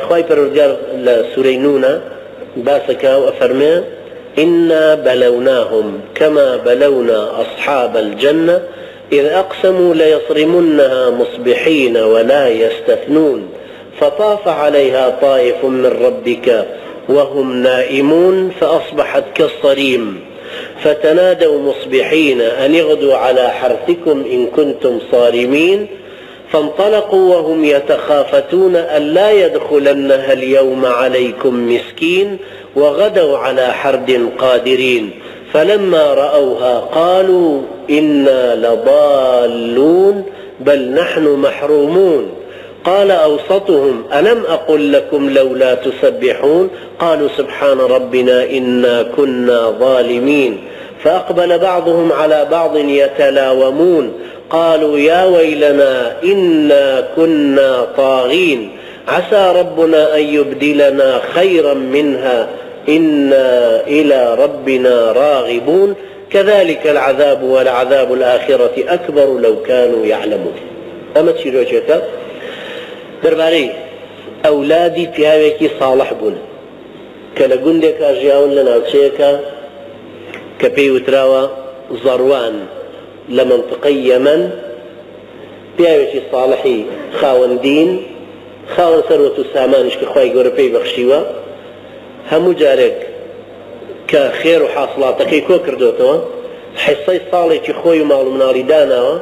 خواهي پروردگار لسورة نون باسكا وأفرمي إنا بلوناهم كما بلونا أصحاب الجنة إذ أقسموا ليصرمنها مصبحين ولا يستثنون فطاف عليها طائف من ربك وهم نائمون فأصبحت كالصريم فتنادوا مصبحين أن اغدوا على حرثكم إن كنتم صارمين فانطلقوا وهم يتخافتون ألا يدخلنها اليوم عليكم مسكين وغدوا على حرد قادرين فلما رأوها قالوا إنا لضالون بل نحن محرومون قال أوسطهم ألم أقل لكم لولا تسبحون قالوا سبحان ربنا إنا كنا ظالمين فأقبل بعضهم على بعض يتلاومون قالوا يا ويلنا إنا كنا طاغين عسى ربنا أن يبدلنا خيرا منها إنا إلى ربنا راغبون كذلك العذاب ولعذاب الآخرة أكبر لو كانوا يعلمون. أما تشيروشيكا درباري أولادي پیاوێکی صالح بوون کە لە گوندێکا ژیاون لە ناوچەیەکە کە پێی وتراوە زەڕوان لە منطقەی یەمەن پیاوێکی صالحی خاوەندین خاوەن سەروەت و سامانیش کە خوای گەورە پێی بەخشیوە هەموو جارێک کە خێر و حاصڵاتەکەی کۆ کردوتەوە حیسەی ساڵێکی خۆی و ماڵ و مناڵی داناوە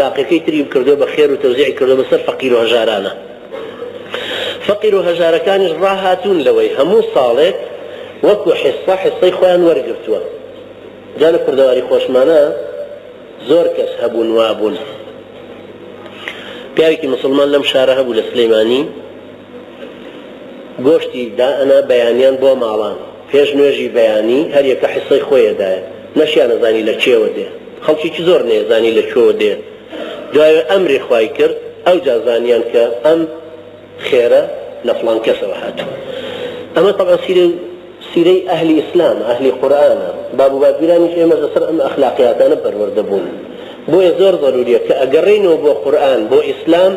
باقیەکەی تری کردو بە خێر و تەوزیعی کردو بەسەر فەقیر و هەژارانە فەقیر و هەژارەکانیش ڕاهاتوون لەوەی هەموو ساڵێک وەکو حیسەی خۆیان وەرگرتووە جا لە کوردەواری خۆشمانە زۆر کەس هەبوون وابوون پیاوێکی مسلمان لەم شارە هەبوو لە سلەیمانی گۆشتی دائەنا بەیانیان بۆ ماڵان پێش نوێژی بەیانی هەر یەکە حیسەی خۆیەدایە نەشیان نەزانی لە کێوە دێ خەڵکیی زۆر نێزانی لە کێوە دێ دوایێ ئەمری خوای کرد ئەو جا زانیان کە ئەم خێرە لە فڵان کەسەوە هاتووە ئەمە طبعا سیرەی ئەهلی ئیسلام ئەهلی قورئانە باب و بابیرانیش ئێمە لەسەر ئەم ئەخلاقیاتانە پەروەردە بوون بۆیە زۆر ضروریە کە ئەگەڕێینەوە بۆ قورئان بۆ ئیسلام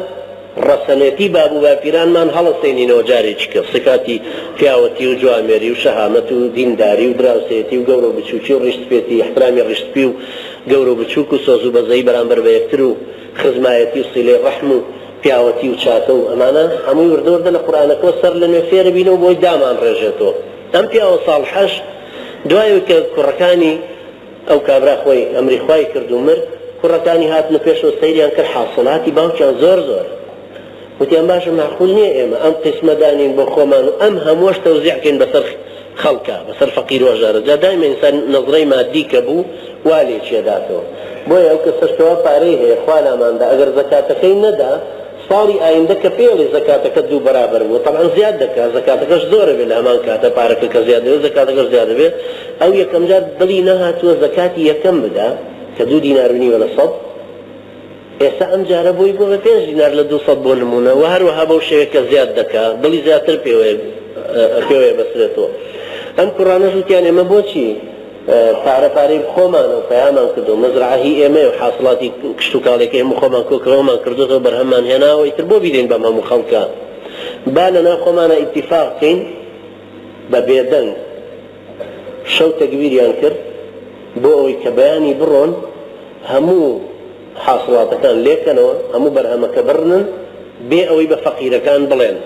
ڕەسەنێتی باب و باپیرانمان هەڵەسێنینەوە جارێکی کە سکاتی پیاوەتی و جوامێری و شەهامەت و دینداری و دراوسێتی و گەورە و بچووکی و ڕیشتپێتی احترامی ڕیشتپی و گەورە و بچووک و سۆز و بەزەی بەرامبەر بە یەکتر و خزمایەتی و سیلەی ڕەحم و پیاوەتی و چاکە و ئەمانە هەمووی وردەوردە لە قورئانەکەوە سەر لە نوێ فێرە بینەوە بۆی دامان ڕێژێتەوە ئەم پیاوە ساڵحەش دوایەوە کە کوڕەکانی ئەو کابرا خۆی ئەمری خوای کرد و مرد کوڕەکانی هاتنە پێشەوە سەیریان کرد حاصڵاتی باوکیان زۆر زۆر وتیان باشە معقول نییە ئێمە ئەم قسمە دانین بۆ خۆمان و ئەم هەمووش تەوزیعکەین بەسەر خەڵکە بەسەر فەقیر و هەژارە جا دایما ئینسان نەزرەی مادی کە بوو وا لێچێداتەوە بۆیە ئەو کەسەشتەوە پارەی هەیە خوا لاماندا ئەگەر زەکاتەکەی نەدا ساڵی ئایندە کە پێڵی زەکاتەکە دوو بەرابەر بوو طبعا زیاد دەکات زەکاتەکەش زۆرە بێت لە هەمان کاتە پارەکە کە زیاد دەبێت زەکاتەکەش زیاد دەبێت ئەو یەکەم جار دڵی نەهاتووە زەکاتی یەکەم بدا کە 2 دینار و نیوە لە سەد ئێستا ئەم جارە بۆی بۆ بە 5 دینار لە 200 بۆ نمونە و هەروەها بەو شێوەیە زیاد دەکات دڵی زیاتر پێوەیە بەسرێتەوە ئەم کوڕانەش وتیان ئێمە بۆچی پارەی خۆمان و پەیامان کردو مەزرعەهی ئێمە و حاصڵاتی کشت و کاڵێکی هەموو خۆمان کۆکەوەمان کردوتەوە بەرهەممان هێناوە ئیتر بۆ بیدەین بەم هەموو خەڵکە با لەناو خۆمانە ئیتیفاق بکەین بە بێدەنگ شەو تەکبیریان کرد بۆ ئەوەی کە بەیانی بڕۆن هەموو حاصڵاتەکان لێکەنەوە هەموو بەرهەمەکە بڕنن بێ ئەوەی بە فەقیرەکان بڵێن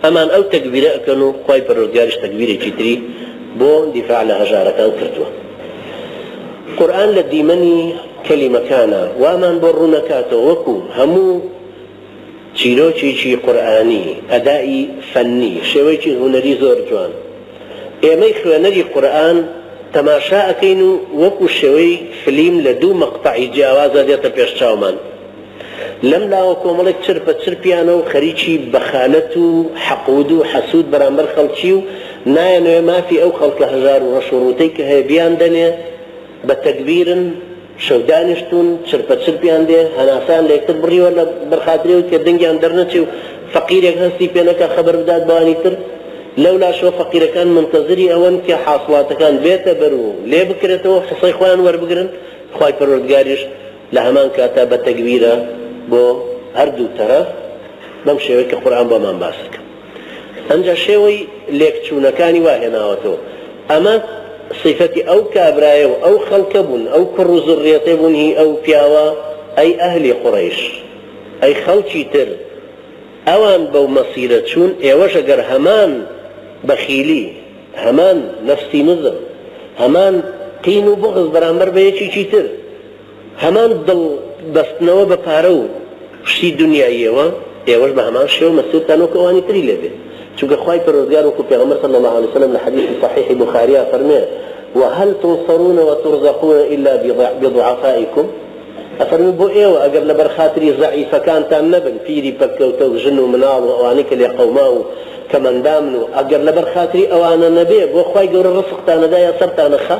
ئەمان ئەو تەکبیرە ئەکەن و خوای پەروەردگاریش تەکبیرێکی تری بۆ دیفاع لە هەژارەکان کردووە قورئان لە دیمەنی کەلیمەکانە وامان بۆ ڕوونەکاتەوە وەکو هەموو چیرۆکێکی قورئانی ئەدای فەنی شێوەیەکی هونەری زۆر جوان ئێمەی خوێنەری قورئان تەماشا ئەکەین و وەکو شێوەی فلیم لە 2 مەقتەعی جیاوازە دێتە پێش چاومان لەم لاوە کۆمەڵێک چرپە چرپیانە و خەریکی بەخالەت و حەقود و حەسوود بەرامبەر خەڵکی و نایەنەوێ مافی ئەو خەڵکە هەژار و ڕەشوڕوتەی کە هەیە بیان دەنێ بە تەکبیرن شەودانیشتون چرپە چرپیان دێ هەناسان لە یەکتر بڕیوە لە بەرخاترێ و کە دەنگیان دەرنەچێ و فەقیرێک هەستی پێ نەکا خەبەر بدات بەوانی تر لەولا شۆ فەقیرەکان منتەزری ئەوەن کە حاصڵاتەکان بێتە بەر و لێ بکرێتەوە حسەی خۆیان وەربگرن خوای پەروەردگاریش لە هەمان کاتە بە تەکبیرە بۆ هەردوو تەرەف بەم شێوەیە کە قورئان بۆمان باس دەکات ئەنجا شێوەی لێکچوونەکانی واهێناوەتەوە ئەمە صفەتی ئەو کابرایە و ئەو خەڵکە بوون ئەو کوڕ و زوڕیەتێ بوون هی ئەو پیاوە ئەی ئەهلی قوڕەیش ئەی خەڵکی تر ئەوان بەو مەسیرە چوون ئێوەش ئەگەر هەمان بەخیلی هەمان نەفسی نزم هەمان قین و بغز بەرامبەر بە یەکێکی تر هەمان دڵ بەستنەوە بە پارە و شتی دنیاییەوە ئێوەش بە هەمان شێوە مەسیرتان وەکو ئەوانی تری لێبێت چونکە خوای پەروەردگار وەکو پێغەمبەر صلی الله عليه وسلم لە حەدیث صحیح بخاري فەرمێ وهل تنصرون وترزقون إلا بضعفائكم ئەفەرمی بۆ ئێوە ئەگەر لەبەر خاتری زەعیفەکانتان نەبن پیری پەککەوتە و ژن و مناڵ و ئەوانەی کە لێ قەوما و کەمەندامن و ئەگەر لەبەر خاتری ئەوانە نەبێ بۆ خوای گەورە ڕزقتانەدا یا سەرتانە خە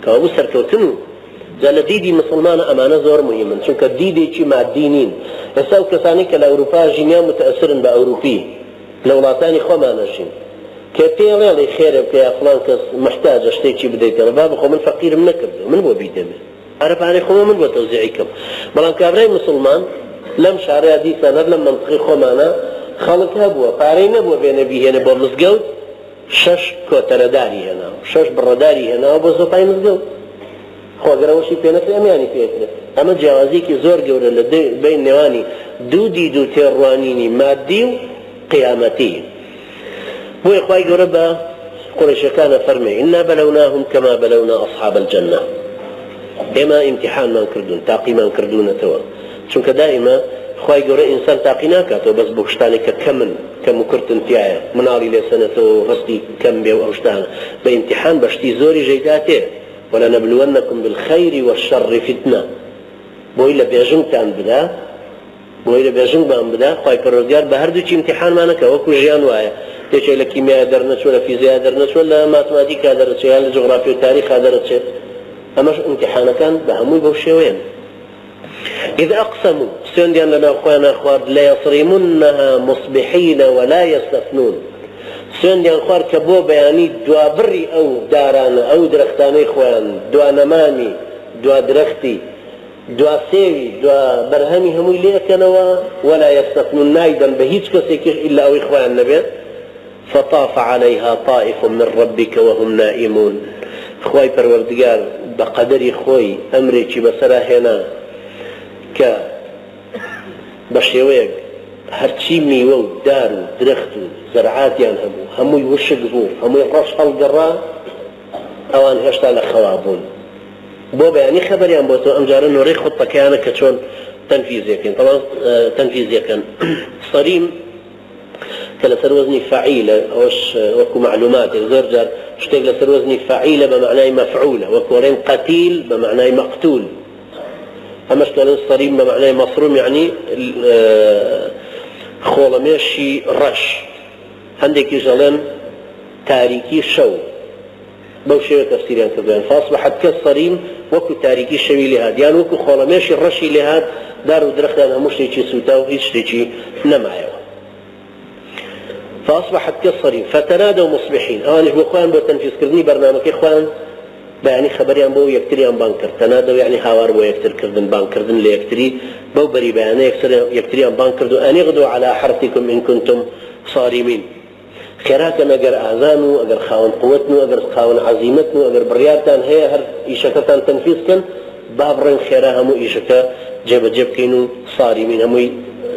کەوا بوو سەرکەوتن و جا لە دیدی مسلمانە ئەمانە زۆر مهمن چونکە دیدێکی مادی نین ئێستا ئەو کەسانی کە لە ئەوروپا ژینیان متەئەسرن بە ئەوروپی لە وڵاتانی خۆمانەژین کە پێڵێڵی خێرە بکە یا فڵان کەس محتاجە شتێکی بدەیتەوە با بخۆ من فەقیرم نەکردو من بۆ بیدەمێ عربانەی خۆمە من بۆ تەوزیعی کەم بەڵام کابرای مسلمان لەم شارەیە دیسان هەر لەم مەنتقی خۆمانە خەڵک هەبووە پارەی نەبووە بێنە بیهێنە بۆ مزگەوت 6 کۆتەرەداری هێناوە 6 بڕەداری هێناوە بۆ زۆپای مزگەوت خۆگەرەوەشی پێنەکرێ ئەمیانی پێکرێت ئەمە جیاوازیەکی زۆر گەورە لە بین نێوانی دوو دید و تێڕوانینی مادی و قیامەتی بۆیە خوای گەورە بە قوڕیشەکانە فەرمێ ئینا بەلەوناهم کەما بەلەونا ئەصحاب الجەنە ئێمە ئیمتیحانمان کردوون تاقیمان کردوونەتەوە چونکە دائیمە خوای گەورە ئینسان تاقی ناکاتەوە بەس بۆ شتانێک کە کەمن کەم و کورتن تایە مناڵی لێسەنێتەوە و ڕستی کەم بێ و ئەو شتانە بە ئیمتیحان بەشتی زۆری ژەیداتێ ولنبلونكم بالخير والشر فتنة بۆی لە بێژنگتان بدا بۆی لە بێژنگمان بدا خوای پەروەردگار بە هەردووکی ئیمتیحانمانەکە وەکو ژیان وایە تێکێک لە کیمیا دەرنەچوە لە فیزیا دەرنەچوە لە ماتماتیکا دەرەچێت یان لە جوغرافیا و تاریخا دەرەچێت ئەمەش ئیمتیحانەکان بە هەمووی بەو شێوەیەن إذ أقسموا سوێندیان لەناو خۆیان خوارد لەیەصرمنها مصبحین ولا يستثنون سوێندیان خوارد کە بۆ بەیانی دوابڕی ئەو دارانە ئەو درەختانەی خۆیان دوانەمانی دوا درەختی دوا سێوی دوا بەرهەمی هەمووی لێکەنەوە ولا يستثنون نایدەن بە هیچ کەسێکیش إلا ئەوەی خۆیان نەبێت فطاف عليها طائف من ربك وهم نائمون خوای پەروەردگار بە قەدەری خۆی ئەمرێکی بەسەرا هێنا کە بە شێوەیەک هەرچی میوە و دار و درەخت و زەرعاتیان هەبوو هەمووی وشک بوو هەمووی ڕەش هەڵگەڕا ئەوان هێشتا لە خەوا بوون بۆ بەیانی خەبەریان بۆ تۆ ئەمجارە نۆڕەی خۆتەکەیانە کە چۆن تەنفیزیەکەن طبعا تەنفیزیەکەن سەریم کە لەسەر وەزنی فەعیلە ئەوەش وەکو معلوماتێک زۆر جار شتێک لەسەر وەزنی فەعیلە بە معنای مەفعولە وەکو وەرێن قەتیل بە معنای مەقتول ئەمەش کەڵێن سەریم بە معنای مەسروم یعنی خۆڵەمێشی ڕەش هەندێکیش دەڵێن تاریکی شەو بەو شێوە تەفسیریان کردویان فاصبحت كالصريم وەکو تاریکی شەوی لێهات یان وەکو خۆڵەمێشی ڕەشی لێهات دار و درەختان هەموو شتێکی سوتا و هیچ شتێکی نەمایەوە فاصبحت كالصريم فتنادوا مصبحين ئەوانش بۆ خۆیان بۆ تەنفیزکردنی بەرنامەکەی خۆیان بەیانی خەبەریان بۆ یەکتریان بان کرد تەنادەو یعنی هاوار بۆ یەکترکردن بانکردن لە یەکتری بەو بەری بەیانە یەکتریان بان کرد و ئەن اغدوا على حرثكم إن كنتم صارمين خێراکەن ئەگەر ئازان و ئەگەر خاوەن قووەتن و ئەگەر خاوەن عەزیمەتن و ئەگەر بڕیارتان هەیە هەر ئیشەکەتان تەنفیزکەن با بڕێن خێرا هەموو ئیشەکە جێبەجێ بکەین و صارمین هەمووی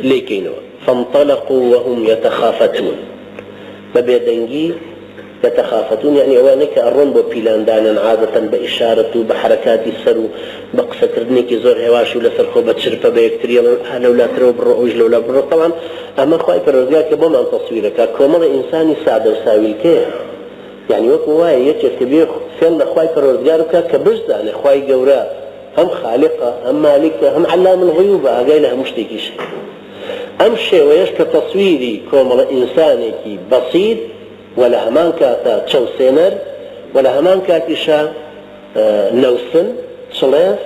لێکەینەوە فانطلقوا وهم يتخافتون ببێدەنگی يتخافتون يعني أوانك أرون ببيلاندانا عادة بإشارة بحركات السر بقصة كردنيك زور هواشي ولا سرخو بتشرفة بيكتريا لولا ترو بالرؤوج لولا بالرؤ طبعا أما خواهي فرزقاك بوم عن تصويرك كومل إنساني سعد وساوي الكيه يعني وكواي يتشف كبير فيلا خواهي فرزقاك كبجدان خواهي قوراء هم خالقة هم مالكة هم علام الغيوبة أقايلها مشتكيش أمشي ويشك تصويري كومل إنساني بسيط ولا همان كاتا تشوسينر ولا همان كاتيشا نوسن شلاف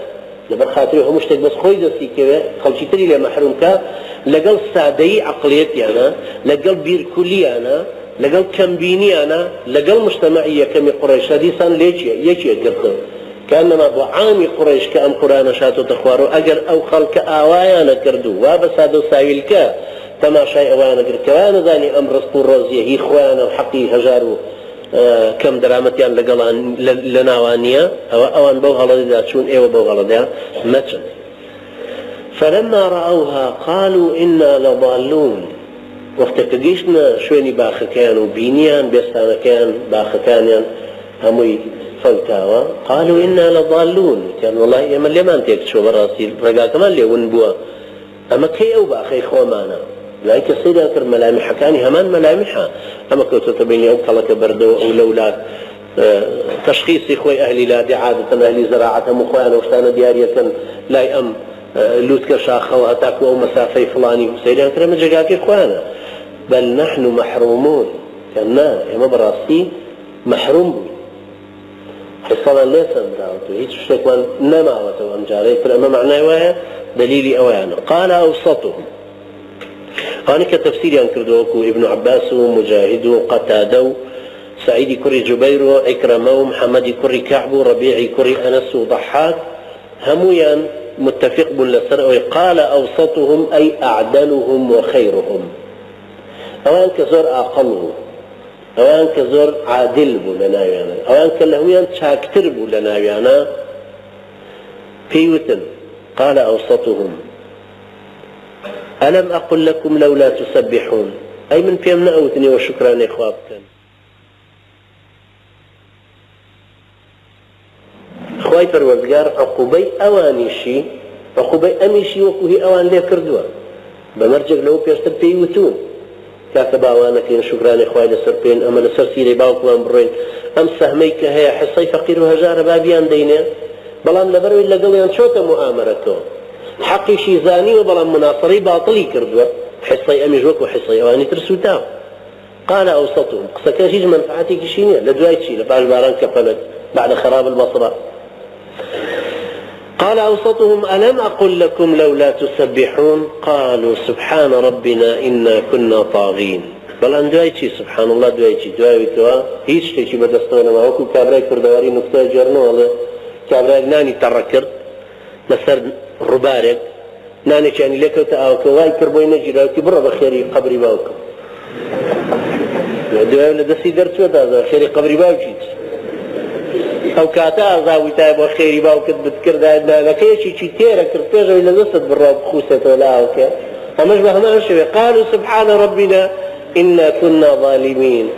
لبر خاطري هم مشتاق بس خوي دسي كذا خلشي تري لي محروم كا لقل سادي عقليتي أنا لقل بير كلي أنا لقل كمبيني أنا لقل مجتمعية كمي قريش هذه صان ليش يجي قرطه كأنما أبو عامي قريش كأم قرآن شاتو تخوارو أجر أو خلق آوايانا كردو وابس هذا سايل كا تەماشای ئەوانە کرد کەوایە نەزانی ئەم ڕست و ڕۆزیە هی خۆیانە و حەقی هەژار و کەم دەرامەتیان لەگەڵان لە ناوان نییە ئەوان بەو هەڵەدا چوون ئێوە بەو هەڵەدا مەچن. فلما رأوها قالوا إنا لضالون وقتك جيشنا شويني باخكان وبينيان بيستانكان باخكانيان هموي فوتاوا قالوا إنا لضالون كان والله يما اللي ما انتك شو براسي رجع كمان اللي ونبوا أما كي أو باخي خومانا لايك السيدة كر ملامح كاني همان ملامحها أما كنت تبيني أو خلك بردو أو لولا تشخيصي خوي أهلي لا دي عادة أهلي زراعتهم وخوانا وشتانا ديارية كان لا يأم لوتك شاخة وأتاكوا مسافة فلاني سيدة كر مجاكي خوانا بل نحن محرومون كنا يا براسي محروم حصلا ليس مراوته هيك شكوان نماوته وانجاري فلما معناه وهي دليلي أويانا قال أوسطهم هاني كتفسير ينكردوكو ابن عباس ومجاهد وقتادة سعيد كري جبير وإكرمه ومحمد كري كعب وربيع كري أنس وضحاك همويا متفق باللسر قال أوسطهم أي أعدلهم وخيرهم أوان كزور أقله أوان كزور عادل بولناويانا أوان كلهويان شاكتر بولناويانا بيوتن قال أوسطهم ألم أقل لكم لولا تسبحون أي من فيهم نأوتني وشكرا إخوابكم خواي پروردگار عقوبي أوانيشي عقوبي أميشي وكوهي أوان ليه كردوا بمرجع لو بيشتر بيوتون كاتب أوانك شكرا إخوائي لسربين أما لسر سيري باوكوان برين أم سهميك هي حصي فقير وهجار بابيان دينيا بلان لبروي لقليان شوك مؤامرته حقي شي زاني وبلان مناصري باطلي كردوا حصي أمي جوك وحصي أواني ترسوتاو قال أوسطهم قصة شيء منفعتي كشينيا لدواي شي لبعد باران كفلت بعد خراب البصرة قال أوسطهم ألم أقل لكم لولا تسبحون قالوا سبحان ربنا إنا كنا طاغين بل أن دوايتي سبحان الله دوايتي دوايتوا هيش شيء بدستونا ما هو كابراي كردواري نكتة جرنو ولا كابراي ناني تركر مسر ربارك ناني كان لك تأوك واي كربوي نجرا كبر بخيري قبري باوك دواي ولا دسي درت هذا خيري قبري باوكيت أو كاتا زاوي تايب وخيري باوكت بتكرد عندنا لكيشي شي تيرا كرتاجة إلا نصد بالرب خوسة ولا أوكي أمش بهما شوي قالوا سبحان ربنا إنا كنا ظالمين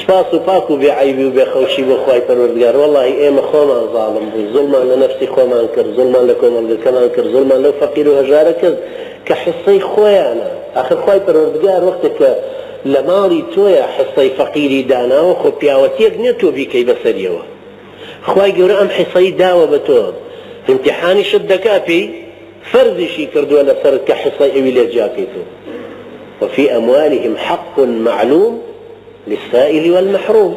سباسو باكو بعيبي وبخوشي بخواي پروردگار والله إيه مخوما ظالم بي ظلما لنفسي خوما انكر ظلما لكم كما انكر ظلما لو فقير وهجارك كحصي خويانا آخر خواي پروردگار وقتك لمالي تويا حصي فقيري دانا وخو بياوتيك نتو بيكي بسريوه خواي قورا أم حصي داوة بتوه امتحاني شدك في فرزشي كردوا لسرد كحصي اوي لجاكيتو وفي أموالهم حق معلوم للسائل والمحروم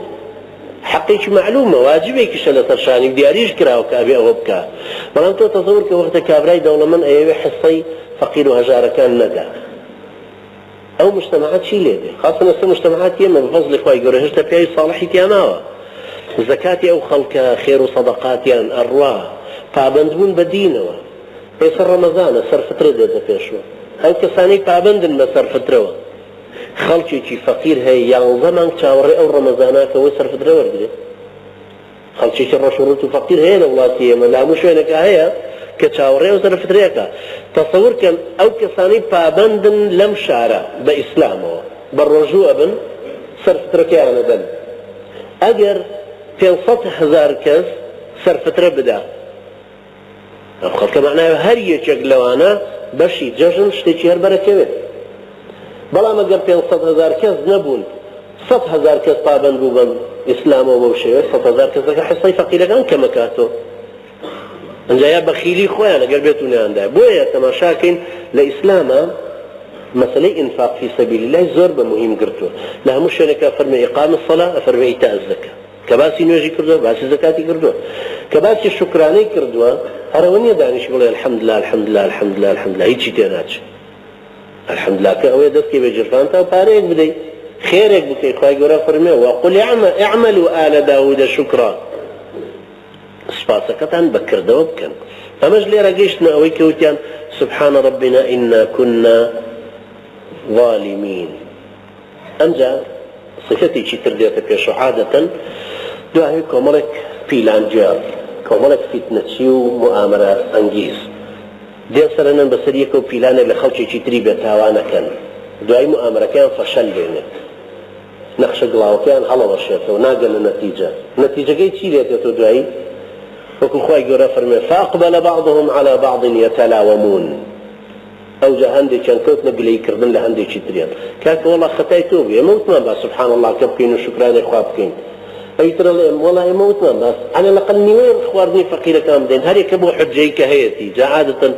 حقيش معلوم واجبك شلا ترشاني بدياريش كراو كابي أو بكا بلان تو تصور كوقت كابراي دولة من أيوة حصي فقير وهجار كان ندى أو مجتمعات شي ليدي خاصة مجتمعات يما بفضل خواي قورا هجتا بياي صالحي تياماوة زكاتي أو خلق خير وصدقات يعني أرواه پابندبون بدينوا يسر رمضان سر فترة ده فيشوا أو كساني پابندن بسر فترة خلقي كي فقير هي يعني زمان تشاوري أو رمضانات هو سر فترة ورده خلقي كي الرشورة فقير هي لولاتي ما لا مش وينك هي كتشاوري أو سر فترة تصور كان أو كساني پابندن لم شارع بإسلامه بالرجوع بن سر فترة كيانا بن أجر 500,000 كس سر فترة بدا خلق معناه هر يجيك لوانا بشي ججن شتيكي هر بركبه بلا ما قم 500,000 كس نبون 100,000 كس طابن بوبن إسلام وبوشي 100,000 كس لك حصي فقير كان كمكاتو انجايا بخيلي خويانا قلبيتوني عنده بويا تماشاكين لإسلاما مسألة إنفاق في سبيل الله زور بمهم قرتو لها مش أنا كفرمي إقام الصلاة أفرمي إيتاء الزكاة كباسي نوجي كردوا باسي زكاتي كردوا كباسي شكراني كردوا هروني دانيش بقول الحمد لله الحمد لله الحمد لله الحمد لله هيك تيناتش الحمد لله كأوي دست كي بجرفانتا وباريك بدي خيرك بكي خواهي قرا فرمي وقل اعملوا آل داود شكرا سباسكتان بكر دوبكن أمج لي رقيشنا أوي كوتيان سبحان ربنا إنا كنا ظالمين. ئەمجا صفتێکی تر دێتە پێش عادەتەن دوای کۆمەڵێک پیلانجیار کۆمەڵێک فیتنەچی و موئامرە ئەنگیز دێن سەرەنەن بەسەر یەکە و پیلانێک لە خەڵکێکی تری بێتاوانەکەن دوای موئامرەکەیان فەشەل بێنێت نەخشە گڵاوەکەیان هەڵەوەشێتەوە ناگەنە نەتیجەکەی چی دێتێتەوە دوایی وەکو خوای گەورە فەرمێ فاقبل بعضهم على بعض يتلاومون ئەوجا هەندێکیان کەوتنە گلەیکردن لە هەندێکی تریان کاکە وەڵا خەتای تۆ بوو ئێمە وتمان با سوبحان الله کە بکەین و شوکرانەی خوا بکەین ئەویترە لێم وەڵا ئێمە وتمان باس على الأقل نیوەی خواردنی فەقیرەکان بدەین هەرێکە بۆ حجەی کە هەیەتی جا عادەتەن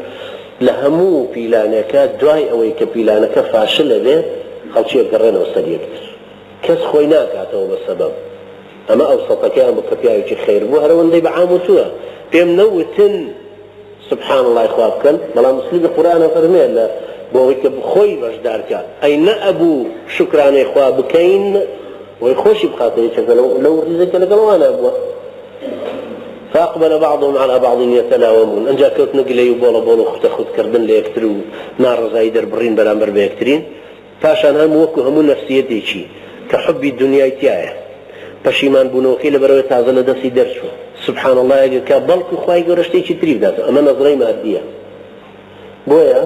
لە هەموو پیلانەکە دوای ئەوەی کە پیلانەکە فاشلە بێ خەڵکی گەڕێنەوە سەر یەکتر کەس خۆی ناکاتەوە بە سەبەب ئەمە ئەو سەتەکەیان بۆ کە پیاوێکی خەیر بوو هەرەوەندەی بەعام وتووە پێم نەوتن سبحان الله خوا بکەن بەڵام مسلمی قورئانە فەرمێ لە بۆ ئەوەی کە خۆی بەشدارکات ئەی نەئەبوو شوکرانەی خوا بکەین وەی خۆشی بخاتە یەکێکە لەو ڕیزەکە لەگەڵوانە بووە فاقبل بعضهم على بعض يتلاومون ئەنجا کەوتنە گلەی و بۆڵە بۆڵ و خوتە خوتکردن لە یەکتر و ناڕەزایی دەربڕین بەرامبەر بە یەکترین پاشان هەموو وەکو هەموو نەفسیەتێکی کە حبی دنیای تایە پەشیمان بوونەوەکەی لەبەرەوەی تازە لە دەستی دەرچووە سبحان الله ئەگەر کا بەڵکو خوای گەورە شتێکی تری بداتەوە ئەمە نەزرەی مادیە بۆیە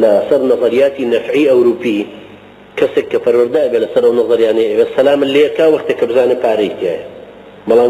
لە سەر نەزەریاتی نەفعی ئەوروپی کەسێک کە پەروەردە ئەبێ لەسەر ئەو نەزەریانەیە ئەوێ سەلامن لێ کا وەختێک کە بزانێ پارەی تایە بەڵام